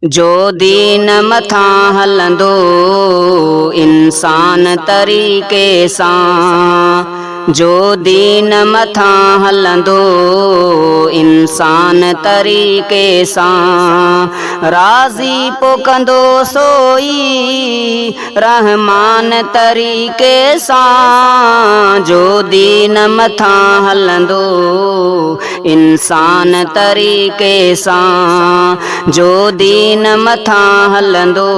جو دين مٿان هلندو انسان طريقي سان، جو دين مٿان هلندو انسان طريقي سان، راضي پو ڪندو سوئي رحمان طريقي سان، جو دين مٿان هلندو انسان طريقي سان، جو دين مٿان هلندو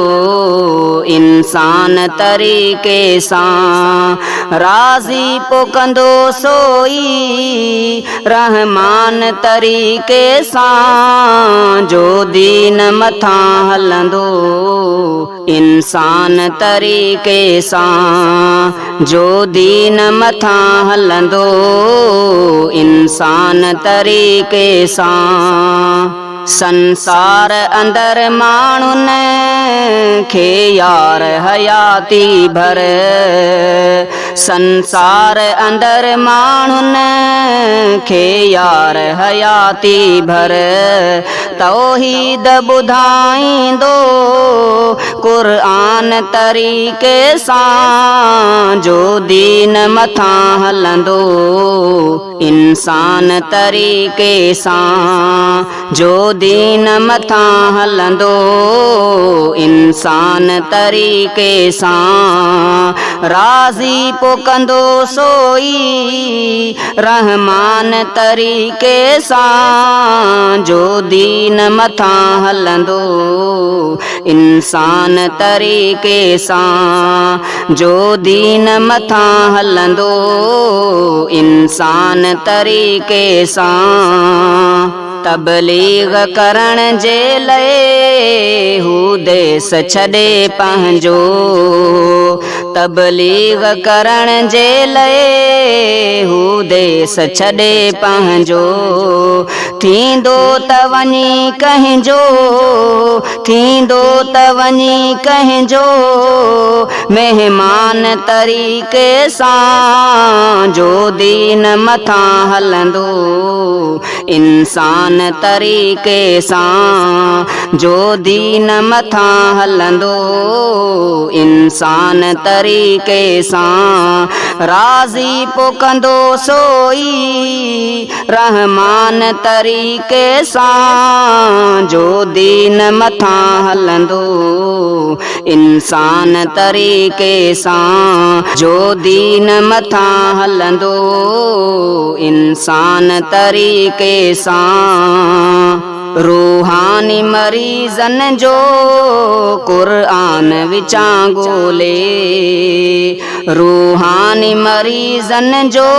انسان طريقي سان، راضي پو ڪندو سوئي رحمان طريقي سان، جو دين مٿان هلندو انسان طريقي سان، جو دين مٿان هلندو انسان طريقي سان. سنسار اندر ماڻهن کي يار حياتي ڀر، سنسار اندر ماڻهن کي يار حياتي ڀر، توحيد ٻڌائيندو قرآن طريقي سان، جو دين مٿان هلندو انسان طريقي سان، جو دين مٿان هلندو انسان طريقي سان، راضي پو ڪندو سوئي رحمان طريقي سان، جو دين مٿان هلندو انسان طريقي سان، جو دين مٿان هلندو انسان طريقي سان. تبليغ ڪرڻ جي لئي هو ديس ڇڏي پنهنجو، تبليغ ڪرڻ جي لئي هو ديس ڇڏي پنهنجو، ٿيندو ته وڃي ڪنهن جو، ٿيندو ته وڃي ڪنهن جو مهمان طريقي سان، جو دين مٿان هلندو انسان طريقي سان، جو دين مٿان هلندو انسان طريقي سان، راضي پو ڪندو سوئي رحمان طريقي سان، جو دين مٿان هلندو انسان طريقي سان، جو دين مٿان هلندو انسان طريقي سان. روحاني مريضن جو قرآن وچان ڳولي، روحاني مريضن جو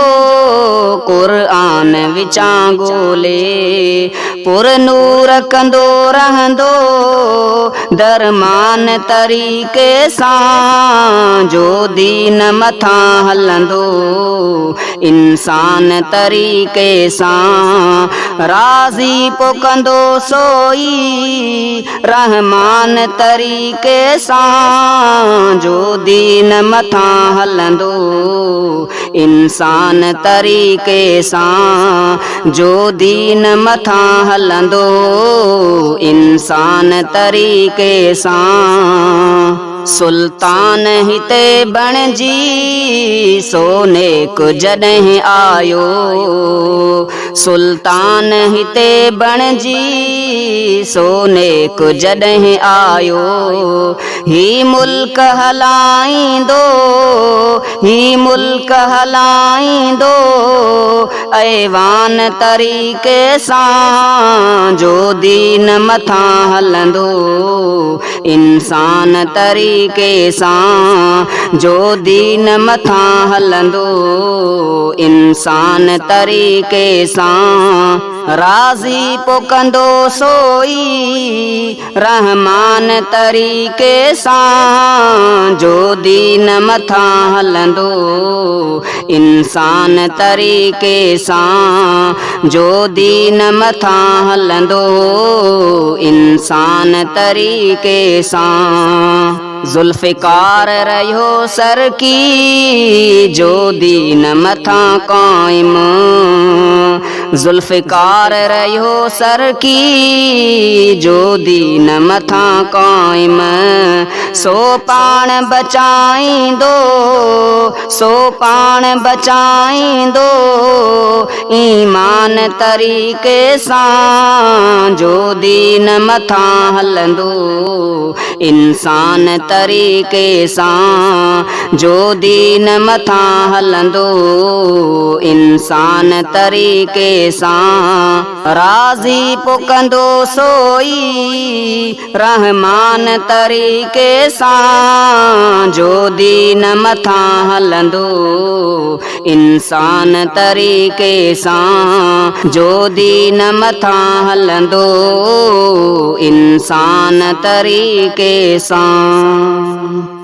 قرآن وچان ڳولي، پر نور ڪندو رهندو درمان طريقي سان، جو دين مٿان هلندو انسان طريقي سان، راضي پو ڪندو سوئي رحمان طريقي سان، جو دين مٿان هلندو انسان طريقي سان، جو دين مٿان هلندو انسان طريقي سان. سلطان هتي بڻجي سو نيڪ جڏهن آيو، سلطان هتي بڻجي سو نيڪ جڏهن آيو، هي ملڪ هلائيندو، هي ملڪ هلائيندو ايوان طريقي سان، جو دين مٿان هلندو انسان طريقي سان، جو دين مٿان هلندو انسان طريقي سان، راضي پو ڪندو سوئي رحمان طريقي سان، جو دين مٿان هلندو انسان طريقي سان، جو دين مٿان هلندو انسان طريقي سان. ذوالفقار رهيو سرڪي جو دين مٿان قائم، ذوالفقار رهيو سرڪي جو دين مٿان قائم سو پاڻ بچائيندو سو پاڻ بچائيندو ايمان طريقي سان جو دين مٿان هلندو انسان طريقي سان جو دين مٿان هلندو انسان طريقي سان راضي پو ڪندو سوئي رحمان طريقي سان جو دين مٿان هلندو انسان طريقي سان جو دين مٿان هلندو انسان طريقي سان.